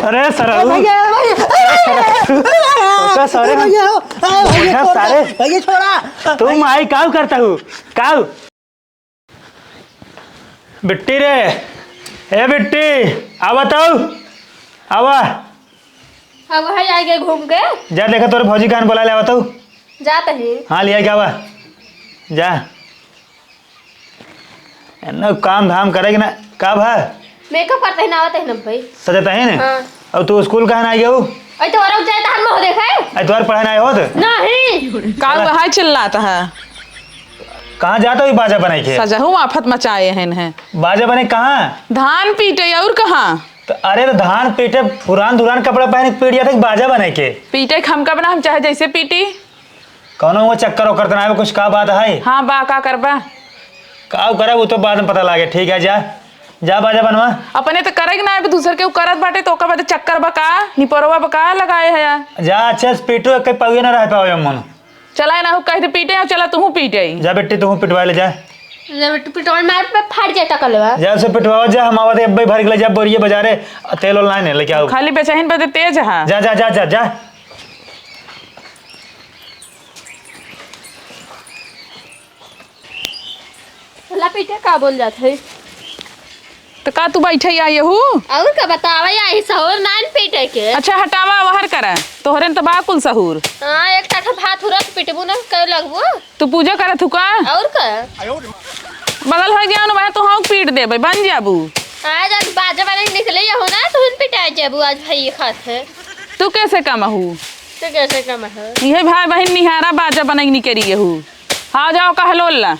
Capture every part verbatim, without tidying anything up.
अरे सरऊ। ए भैया, ए भैया, ए भैया, सरऊ। ए भैया, तो का सारे ए भैया, ए भैया, भैया, छोड़ दे, सारे। भैया, छोड़ा। तू माई काऊ करता हूँ? काऊ? बिट्टी रे, ए बिट्टी, आवा तो, आवा। अब वही आ गए घूम के। जा देखा तोरे भौजी कान बोला ले, आवा तो। जात ही। हाँ, लिया क्या बा? जा। एन्ने काम धाम करे कि ना, का भा? मेकअप करते ही ना आवत है ना भाई। सजता है ने? हाँ। अब तू स्कूल काहे ना आई गऊ? अरे तो और जाए तो हम हो देखे। अरे तोहर पढ़ाई ना होत? नहीं। का चला। वहाँ चिल्लात है? कहाँ जात हो ई बाजा बनाई के? सजहू आफत मचाए हैं, हैं। बाजा बने कहाँ? धान पीटे और कहाँ? तो अरे तो धान पीटे, पुरान दुरान कपड़ा पहन के पीट जाते कि बाजा बने के? पीटे के हमका बना, हम चाहे जैसे पीटी। कौनो वो चक्कर ओकर त ना आवे, कुछ का बात है? हाँ बा, का करबा? का करे, वो तो बाद में पता लागे। ठीक है, जा, जा बाजा बनवा। अपने तो करे के ना आवे, दूसर के उ करत बाटे, तो ओकर बाद चक्कर बा का, निपरवा बा का लगाए है यार? जा, अच्छे से पीटू, एक पौवे ना रह पावे मन। चला ना हो, कह दे पीटे, और चला तू पीटे। जा बेटी, तू पिटवा ले, जा। ले बेटी, पिटवा मार पे फाट जाए टकलवा। जा, उसे पिटवाओ, जा, हम आवत है, अब्बे भर के ले जा, बोरिए बाजारे, तेल और लाने लेके आओ। खाली बेचहिन बदे तेज है। जा, जा, जा, जा, जा। ला पीटे का बोल जात है? तो का तू बैठे आई हू? और का बतावे आई, सहूर नान पीटे के। अच्छा हटावा, वहर करा, तोहरे न तो बा कुल सहूर। हाँ, एक टाठा भात हुरत पिटबू न कर लगबू। तू पूजा करत हू का? और का? बगल हो जाओ न भाई, तो हम पीट देबे, बन जाबू। आज, आज बाजा वाले निकले हो ना, तुहन पिटा जाबू आज भाई खात है। तू कैसे कम हू? तू कैसे कम है? यही भाई बहन निहारा बाजा बनई निकरी हू। हाँ, जाओ, का हलोल ला।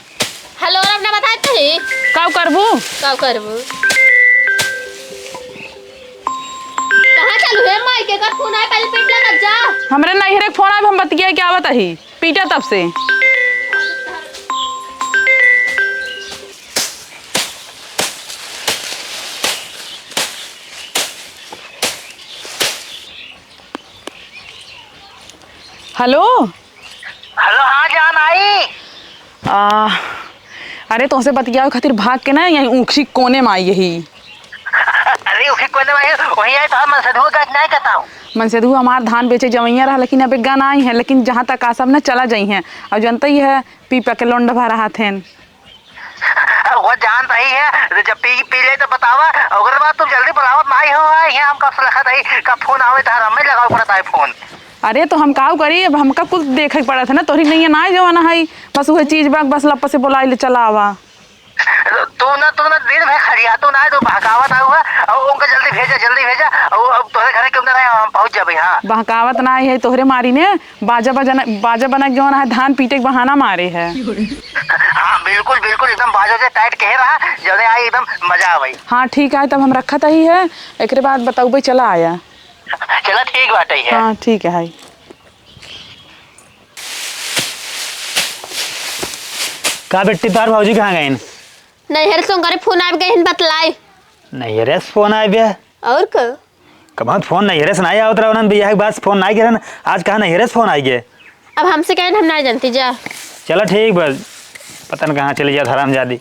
हलोल अपना बताए तो ही। काऊ करबू? काऊ करबू? कहाँ चलू हे माई के कर फोन आए, पहले पीट ले मत जा। हमरे नैहरे के फोन आए, हम बतिया के आवत ही। पीटा तब से। हेलो। हेलो, हाँ जान आई। आ, अरे तोहसे बतियावे खातिर भाग के ना यहीं ऊखी कोने में आई यही। अरे ऊखी कोने में आई, वहीं आई तो हम मनसेधुआ का नहीं कहता हूँ। मनसेधुआ हमार धान बेचे जवैया रहा, लेकिन अब एक गाना आई है, लेकिन जहाँ तक आ सब ना चला जाई हैं। और जनता ही है, पी पा के लोंड भा रहा थे। वो जानत ही है, जब पी, पी ले तो बतावा, ओकरे बाद तुम जल्दी बुलावत नाई हो, यहाँ हम कब से लखत ही, कब फोन आवे तो हर हमें लगावे पड़त है फोन। अरे तो हम काऊ करी, अब हमका कुल देखे के पड़त है ना, तोहरी नैया ना जवाना है, बस उहे चीज बा, बस लप्पा से बोलाई ले चला आवा। तू ना, तू ना दिन भर खड़िया, तू ना, तू बहकावत आऊ है, और उनका जल्दी भेजा, जल्दी भेजा, और अब तोहरे घरे क्यों ना रहे, हम पहुँच जाबे, हाँ। बहकावत ना है, तोहरे मारी ने, बाजा बजाना, बाजा बना के जौन है, धान पीटे के बहाना मारे है। हाँ, बिल्कुल, बिल्कुल, एकदम बाजा से टाइट कहे रहा, जौने आई एकदम मजा आवे। हाँ, ठीक है, तब हम रखत ही है, एकरे बाद बतौबे, चला आया। चला, ठीक बाटे है। हाँ, ठीक है। का बेटी, तोहार भौजी कहाँ गइन? नैहर से उनकरे फोन आबि गए हैं, बतलाई। नैहरे से फोन आबि गए? और का? कमात फोन नैहरे से नाई आवत रहा, उन्हन बियाह के बाद से फोन नाई किरन, आज कहाँ नैहरे से फोन आई गए? अब हमसे कहें, हम नाई जानती जा। चला ठीक बा, पता न कहाँ चली जात हरामजादी।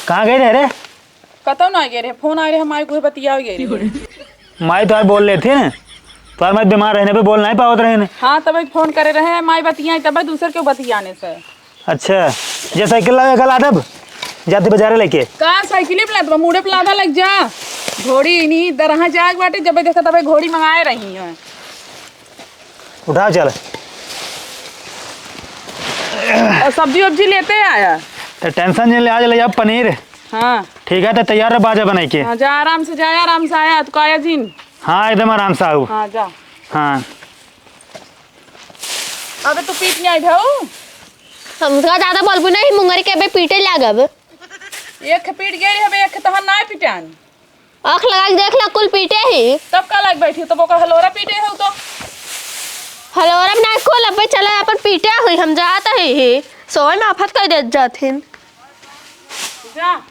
कहाँ गए रहे रे? कतौ ना गए रहे, फोन आए रहे, हमारे कोई बतिया गए रहे। माई तोहार बोल लेती न, तोहार माई बीमार रहने पे बोल नहीं पावत रहे न। हाँ, तबे फोन करे रहे, माई बतियाई, तबे दूसर के बतियाने से। अच्छा, जे साइकिल लावे कल आदब, जाती बाजारे लेके। का साइकिल पे लादबा, मूड़े पे लादा लग जा। घोड़ी इन्हीं दरहा जाग बाटे, जबे देखा तबे घोड़ी मंगाए रही है। उठाओ चल। और सब्जी वब्जी लेते आया। तो टेंशन नहीं ले, आज ले जा पनीर। हाँ। ठीक है, तो तैयार रह बाजा बनाई के। हाँ, जा आराम से, जा आराम से आया, तू काया जिन। हाँ, एकदम आराम से आऊ। हाँ, जा। हाँ। अबे तू पीट नहीं आई भाऊ। हमका ज्यादा बोलबू नहीं, मुंगरी के अबे पीटे लागब। एक पीट गए रे, अबे एक तहां ना पिटान। आँख लगा के देख ला, कुल पीटे ही। तब का लाग बैठी, तब ओकर हलोरा पीटे हो तो। हलोरा में ना कुल, अबे चला अपन पीटे हुई, हम जात ही ही। सोए में आफत कर देत जात हिन। जा।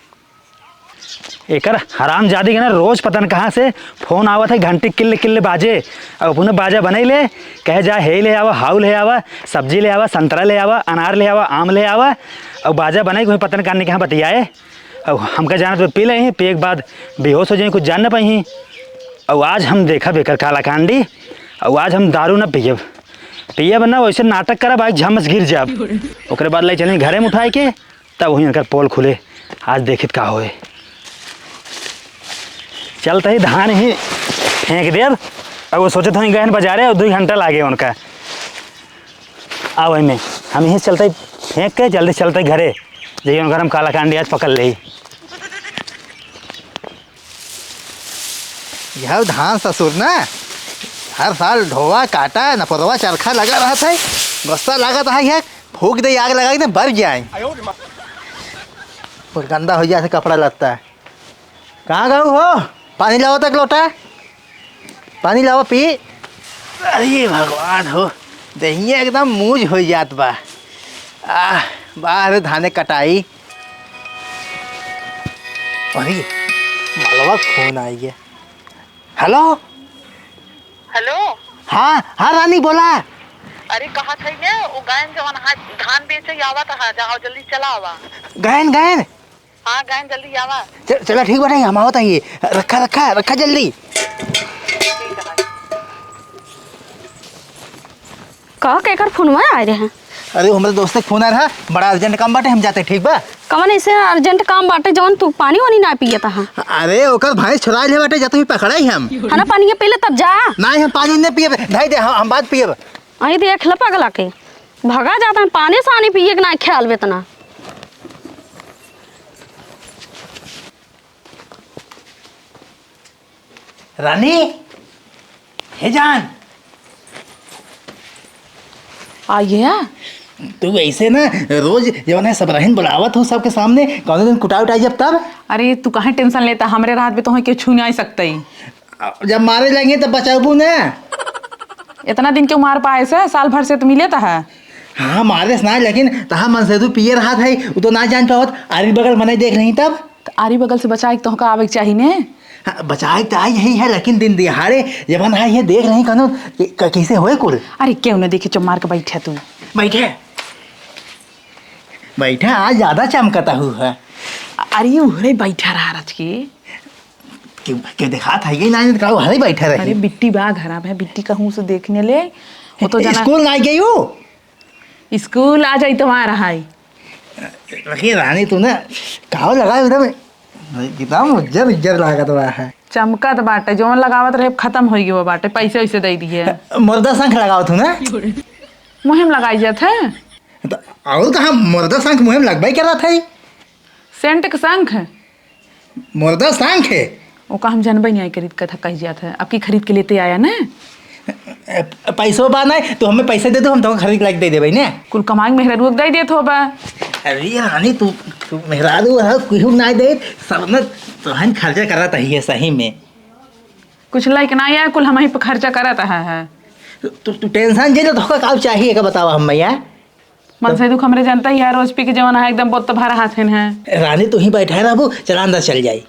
एकर हरामजादी के ना रोज पता न कहाँ से फोन आवत है, घंटी किल्ल किल्ल बाजे। अब अपने बाजा बनाई ले, कहे जा, हे ले आवा, हाउ ले आवा, सब्जी ले आवा, संतरा ले आवा, अनार ले आवा, आम ले आवा। अब बाजा बनाई कोई पता न कहाँ बतियाए। अब हमका जानत बा, पी लेही, पिए के बाद बेहोश हो जाई, कुछ जान न पाई। अब आज हम देखब एकर कालाकांडी। अब आज हम दारू न पियब, पियब न, वैसे नाटक करब, आज झमस गिर जाब। ओकरे बाद ले चली घरे में उठाए के, तब वहीं उनकर पोल खुले। आज देखित का होए। चलते ही धान ही फेंक देब। अब वो सोचत होई गए हैं बाजारे, और दो घंटा लागे उनका। आओ एमे, हम यहीं चलते फेंक के जल्दी चलते घरे, जइए उनकर हम कालाकांडी आज पकड़ ले। यह धान ससुर ना, हर साल ढोवा काटा, नपरवा चरखा लगा रहत है। गुस्सा लागत है, यह फूंक दे, आग लगा के बर जाए। और गंदा हो जाए कपड़ा लत्ता। कहाँ गऊ हो? पानी लावा तक लोटा, पानी लावा पी। अरे भगवान हो, देहिया एकदम मूज हो जात बा। आह, बाहर धाने कटाई। अरे, मलवा फोन आई है। हेलो। हेलो। हाँ, हाँ रानी, बोला। अरे, कहा थई ने, वो गायन जवन हा, धान बेचे आवत हा, जाओ जल्दी चला आवा। गायन, गायन। हाँ, गायन जल्दी आवा। च-, चला ठीक बाटे, हम आवत हई। रखा, रखा, रखा जल्दी। ठीक है भाई। का केकर फोनवा आए रहे? अरे, हमरे दोस्त के फोन आ रहा, बड़ा अर्जेंट काम बाटे, हम जाते, ठीक बा? कवन ऐसे अर्जेंट काम बाटे जवन तू पानी वानी ना पियत हा? अरे, ओकर भैंस छोड़ा ले बाटे, जा तू ही पकड़ाई हम। है ना, पानी के पी ले तब जा। नहीं, हम पानी नहीं पियब, धाई दे, हम, हम बाद पियब। आई देख ल पगला के, भगा जाता है, पानी सानी पिए के ना ख्याल बेतना। रानी, हे जान। आ गया? तू ऐसे ना रोज जवन है सब रहन बुलावत हो सबके सामने, कौनो दिन कुटाई उटाई जब तब? अरे तू काहे टेंशन लेता, हमरे रात में तो क्यों छू नहीं सकते। जब मारे लगे तब बचाबू ना। इतना दिन क्यों मार पाए से, साल भर से तो मिले तो है। हाँ, मारे से ना, लेकिन तहा मन से तू पिए रहा था, वो तो ना जान पावत, आरी बगल मने देख नहीं तब। तो आरी बगल से बचाए के तोहका आवे के चाही ने। हाँ, बचाए तो आई यही है, लेकिन दिन दिहाड़े जवन आई है, देख नहीं कनो कि-, क-, कैसे होए कुल। अरे, क्यों न देखे, चुप मार के बैठे तू। बैठे? बैठे, आज ज्यादा चमकता हूँ है। अरे, उहरे बैठा रहा रच के। के, के देखात है, ये ना, का उहरे बैठा रही। अरे, बिट्टी बा घर में, बिट्टी कहूँ से देखने ले। वो तो जना स्कूल ना गई हो? स्कूल आ जाई तो वहाँ रहाई। रखिए रानी, तू ना काव लगा एकदम, एकदम उज्जर उज्जर लागत बा है। चमकत बाटे, जौन लगावत रहे खत्म हो गयो बाटे, पैसे वैसे दे दिए। मुर्दा शंख लगावत हूँ ना। मुहिम लगाई जात है। तो और कहाँ मुर्दा शंख मुहिम लगवाई के रहत है? सेंट के शंख। मुर्दा सांख है। ओका हम जनबे नहीं आई खरीद के था कह जात है। अब की खरीद के लेते आया ना। ए, पैसो बा ना, तो हमें पैसे दे दो, हम तो खरीद के लाके दे देबे ने। कुल कमाई मेहरारू के दे देत होबा। अरे रानी, तू, तू मेहरारू है, कुछ ना दे, सब ना तोहन खर्चा करत ही है सही में। कुछ लाइके ना आया, कुल हम ही पे खर्चा करत है, है। तू, तू टेंशन जे तो तोहका का चाहिए का बतावा हम भैया। मनसेधू क हमरे जनता ही है, रोज पी के जवन है, एकदम बोत भरा हाथ है। रानी, तू ही बैठा रहबू, चला अंदर चल जाई।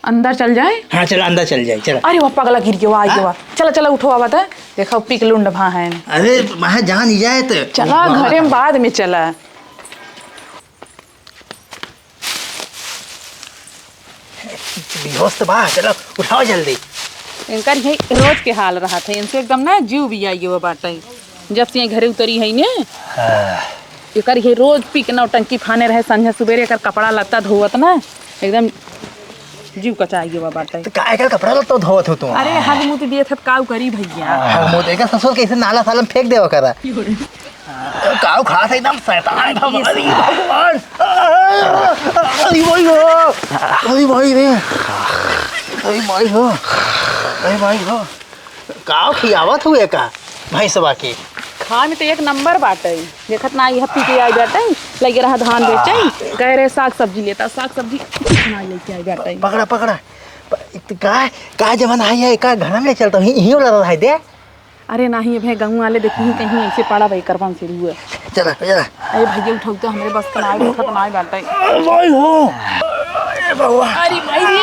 अंदर चल जाए? हाँ, चला, अंदर चल जाए, चला। अरे, वह पगला गिर गया, आ गया हाँ? वह। चला, चला, उठो, आवा त। देखा, पी के लुंड भा है। अरे, वहाँ जान ही जाए तो। चला, वहाँ घरे में बाद में चला। बेहोश तो बा, चला, उठाओ जल्दी। इनकर यही रोज के हाल रहा था, इनसे एकदम ना जीव भी आई गया बाटे। जब से ये घरे उतरी है ने, हाँ। एकर ये रोज पी के नौटंकी फाने रहे, संझा सुबेरे एकर कपड़ा लत्ता धोवत ना, एकदम जीव कचाई गवा बाटे। तो का एकर कपड़ा लत्ता धोवत हो तू? अरे, हग मुत दिए थे, काऊ करी भैया। हग मुत, एकर ससुर कैसे नाला साला में फेंक देवा करा। काऊ खास एकदम शैतान था, अरे भगवान। अरे भाई हो, अरे भाई रे, अरे भाई हो, अरे भाई हो। का खियावत हुए का भैंसवा के? खाए में तो एक नंबर बाटे। देखत ना, यह पी के आई बाटे, लगे रहा धान बेचे, कह रहे साग सब्जी लेता, साग सब्जी कुछ ना लेके आई बाटे। पकड़ा, पकड़ा। प-, का, का जवन है, ये का घर में ले चलता हूँ, यहीं वाला रहा है दे। अरे नाही, अबे गउवाँ वाले देखी कहीं ऐसे पड़ा भाई करबन से रुए। चला, चला। अरे भैया उठाऊ तो हमरे बस का नाई उठत नाई बाटे। भाई हो। अरे बाबा। अरे भाई रे।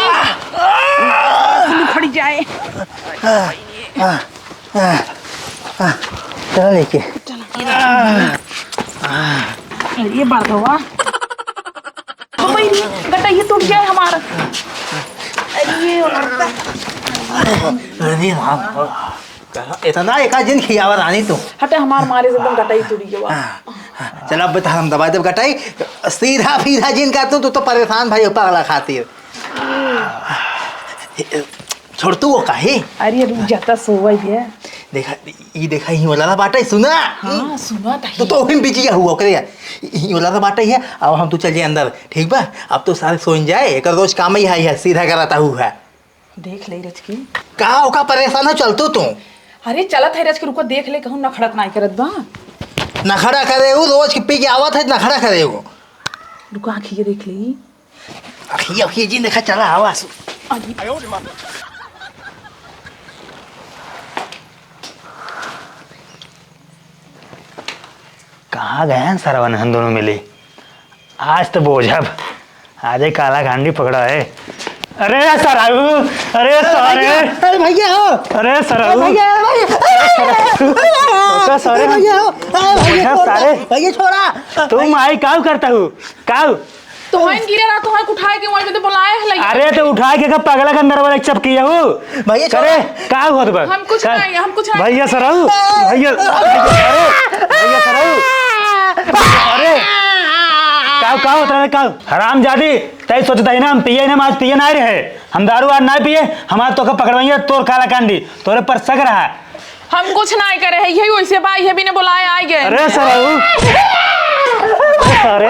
फड़ी जाए। आ, आ, आ, आ, चला लेके। चला। अरे बाबा। ओ भाई रे, गटइया टूट गया है हमारा। अरे ये अरे राम, इतना एका जिन खियावा रानी तू। हटे, हमार मारे से एकदम गटई टूट गया। हाँ, हाँ, चला अब तो हम दबा देब गटई, सीधा फीधा जिन कर तू, तू तो परेशान भाई हो पगला खातिर। छोड़ तू वो काहे? अरे रुक जाता सोवा ही है। देखा, ई देखा, ई वाला बाटे, सुना। हाँ, सुना था। तो, तो ही बिजी हुआ करे। ई वाला बाटे है, अब हम तू चल जाए अंदर, ठीक बा? अब तो सारे सोइन जाए, एक रोज काम ही है, है, सीधा कराता हूँ है। देख ले रचकी। का ओका परेशान हो, चल तू, तू। अरे चलत है रचकी, रुको देख ले, कहूँ नखड़ा त नाई करत बा। नखड़ा करे वो, रोज के पी के आवत है, नखड़ा करे वो। रुको आँखी के देख ले। अखिया, अखिया जी देखा चला आवा सु। कहाँ गए हैं सरवन हम दोनों मिले? आज तो बोझब, आज एक काला कांडी पकड़ा है। अरे सरऊ, अरे सारे। अरे भैया हो। अरे सरऊ। अरे भैया, अरे भैया। अरे सारे। भैया हो। अरे भैया, भैया छोड़ा। सारे। भैया छोड़ा। तू माई काऊ करता हूँ? काऊ? तोहन गिरे रहा, तोहन उठाए के वहीं पे तो बुलाए है लगे। अरे तो उठाए के का पगला के अंदर वाला चपकी है वो? भैया छोड़ा। अरे का होत बा? हम कुछ का-, नहीं, हम कुछ नहीं। भैया सरऊ, भैया, अरे, भैया सरऊ। अरे का, का होत रहा, का? हरामजादी, तई सोचता ही ना हम पिए ना, हम आज पिए ना रहे। हम दारू आज ना पिए, हम आज तोका पकड़वाइए, तोर काला कांडी, तोरे पर शक रहा। हम कुछ नाहीं करे है, यही वैसे बा, यही बिना बुलाए आ गए। अरे सरऊ। अरे सारे।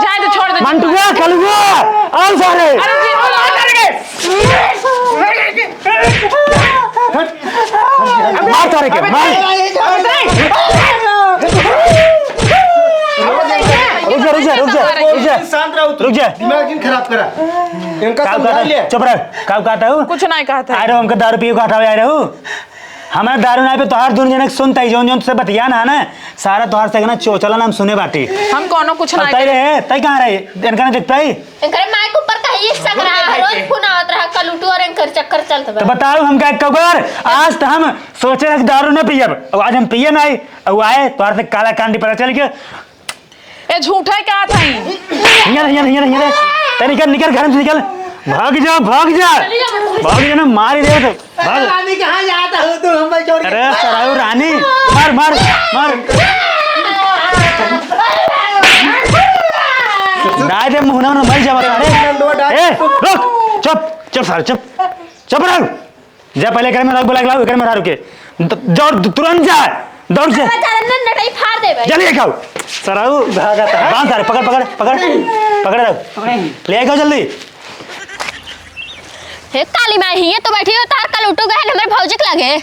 जाए तो छोड़ दे। मंटुआ, कलुआ, आओ सारे। अरे जी, बुला करके। मार सारे के, मार। रुक जा, रुक जा, रुक जा, रुक जा। शांत रहो, रुक जा। दिमाग क्यों खराब करा? इनका काऊ समझा कहता, ले। चुप रह। काऊ कहता हूँ? कुछ नाहीं कहता है। अरे हमके दारू पिए को हटावे आए रहू। हमारे दारू नाई पे तोहार दुनु जने के सुनता ही, जौन जौन से बतिया ना, ना, सारा तोहार से ना चोचला नाम सुने बाटी। हम कौनो कुछ अब नाई तई करे। रहे, तई कहाँ रहे? इनका ना दिखता ही? इनकरे माई के ऊपर कहीं एक शक रहा, रोज फोन आवत रहा, कलुटू और इनकर चक्कर चलत बा। तो बताओ हम क्या कबर? आज तो हम सोचे रहे कि दारू ना पियब, अब आज हम पिए नाई, अब आए तोहार से काला कांडी पता चल गया। ए, झूठे का था? हियाँ, हियाँ, हियाँ, हियाँ। ते निकल, निकल, घर से निकल। भाग जा, भाग जा। भाग जा ना, मार ही दे तो। भाग। रानी, कहाँ जाता हो तू? हम भाई छोड़ के। अरे, सराऊ रानी। मार, मार, मार। डाय दे मुहना में, मर जा, अरे। ए, रुक। चुप, चुप, सारे, चुप। चुप रहो। जा पहले एकरे मेहरारू बुला के लाओ, एकरे मेहरारू के। द-, दौड़, तु-, तुरंत जा, दौड़ से। चला, चला, न-, नटई फाड़ दे भाई। जल्दी लेके आओ। सराऊ भागत है। बांध सारे, पकड़, पकड़, पकड़। पकड़ रहो। पकड़े। ले आओ जल्दी। हे काली माई, हिये तो बैठी हो, तार कल उठू गए हमरे भौजी के लगे।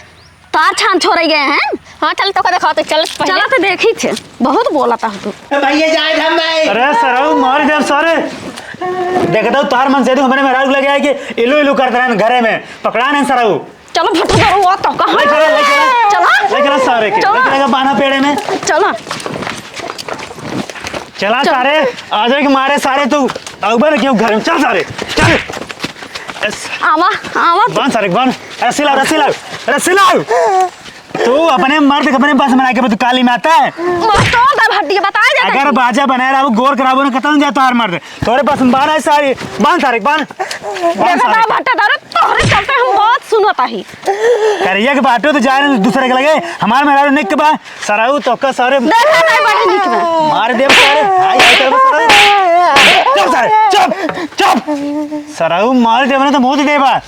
तार छान छोड़े गए हैं। हाँ, चल तो का दिखाते, चल पहले। चला तो देखी छे, बहुत बोला था तू। ए भैया, जाए हम भाई। अरे सराऊ, मार दे सारे। देखता हूँ तार मन से तू हमारे मेहरारू के लगे आए कि इलू इलू करत रहन घरे में। पकड़ा नहीं सराऊ। चलो भट्टा दारू हुआ तो कहाँ? ले चला, ले चला। चला। ले चला सारे के। चला। ले चला बाना पेड़े में। चला। चला चल। सारे, आ जाए कि मारे सारे तू। अउबा न क्यों घर में, चल सारे, चल। एस। आवा, आवा। बांध सारे, बांध। रस्सी लाओ, रस्सी लाओ, रस्सी लाओ। तू अपने मर्द के अपने बस में ना के तू काली में आता है। बस तो दब हड्डी बता जाता अगर है। बाजा बनाए रहो, गोर कराबो ना, खत्म जाए तोहार मर्द। तोरे बस में बांध है सारी, बांध सारे, बांध। बांध देखा सारे। ना भट्टा दारू, तोहरे चलते हम बहुत सुनत आही। करिया के बाटो तो जा रहे दूसरे के लगे, हमार मेहरारू निक बा, सराऊ तो का सारे देखा नहीं बड़े निक बा। मार देब सारे, हाय, हाय, चल सारे, चुप, चुप। सराऊ मार देब ना तो मुंह देबा।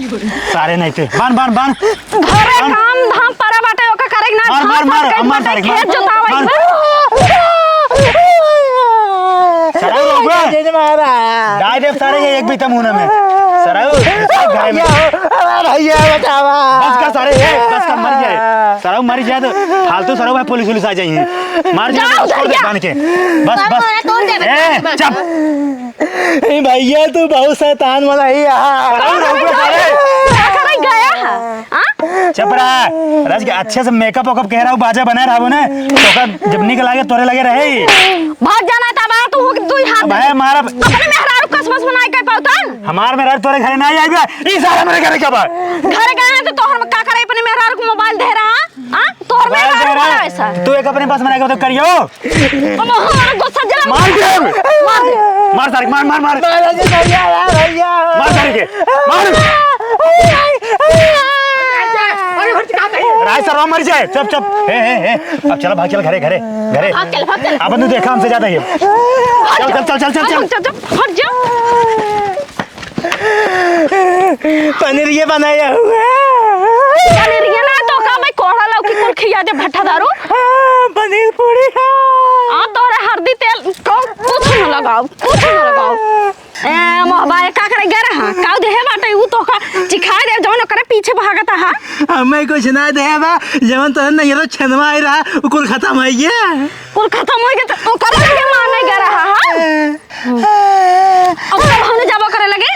सारे नहीं थे, बांध, बांध, बांध। घरे बांध। काम धाम पड़ा बाटे, ओका करे के ना, मार, धान मार, मार, पान मार, करे बाटे, सारे, खेत मार। जोतावे। मार। सराऊ रोक बे। जय महाराज। डाय देब सारे ये एक बीता मुंह में। सराऊ, सब घरे में। भैया, अरे भैया, बचावा। बस का सारे, ए, बस का मर जाए। सराऊ मर जाए तो फालतू सराऊ भाई पुलिस वुलिस आ जाइए। मार जाए जाओ, तो छोड़ दे भैया। बांध के। बस, बस। मार, मार, तोड़ दे, ए, बस। चुप। ए भैया, तू बहुत शैतान वाला ही है। सराऊ रोक बे सारे। क्या करे गया है? हाँ? चुप रहा। राज के अच्छे से मेकअप वेकअप कह रहा हूँ, बाजा बनाए रहा हूँ ना, तो का जब निक लागे तोरे लगे रहे। भाग जाना था बाहर, तू हो कि तू ही हाथ अब है मारा। अपने मेहरारू कसमस बनाए के पाउता। हमार मेहरारू तोरे घरे ना आई बा, ई सारा मेरे घरे का बा। घर गए हैं तो तोहर में का करे, अपने मेहरारू को मोबाइल दे रहा, हाँ? तोहर मोबाइल मेहरारू दे रहा। बड़ा ऐसा। तू एक अपने पास बनाए के तो करियो। अब हमारा गुस्सा जला। मार दे। मार दे। मार सारे, मार, मार, मार। मार दे भैया, भैया। मार सारे के। मार। राय सरवा मर जाए। चुप, चुप। हे, हे, हे। अब चला, भाग चल घरे, घरे, घरे। भाग चल, भाग चल। अब तू देखा हमसे ज्यादा ही। चल, चल, चल, चल, चल, चल। चल, चल, हट जा। पनीर ये बनाया हुआ है। पनीर ये ना तो का भाई कोहड़ा लौकी कुल खिया दे भट्टा दारू। हाँ, पनीर पूरी है। आ तोरे हरदी तेल को कुछ न लगाओ, कुछ न लगाओ। ए मोहबा, ए का करे गे रहा? काऊ देहे बाटे उ तो का चिखाए दे जौन ओकरे पीछे भागत हा। हमें कुछ ना देहे बा, जवन तोहर नैहरो छनवा आई रहा, उ कुल खतम होइ गया। कुल खतम होइ गया तो ओकरे लगे माने गे रहा, हाँ? अब कब हमने जाबो करे लगे?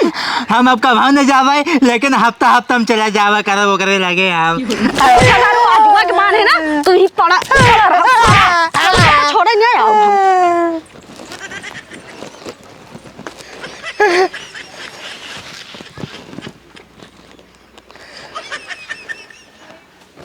हम अब कब हमने जाबे, लेकिन हफ्ता हफ्ता में चला जाबा करब ओकरे लगे हम। दारू आजुआ के मान है ना, तू ही पड़ा।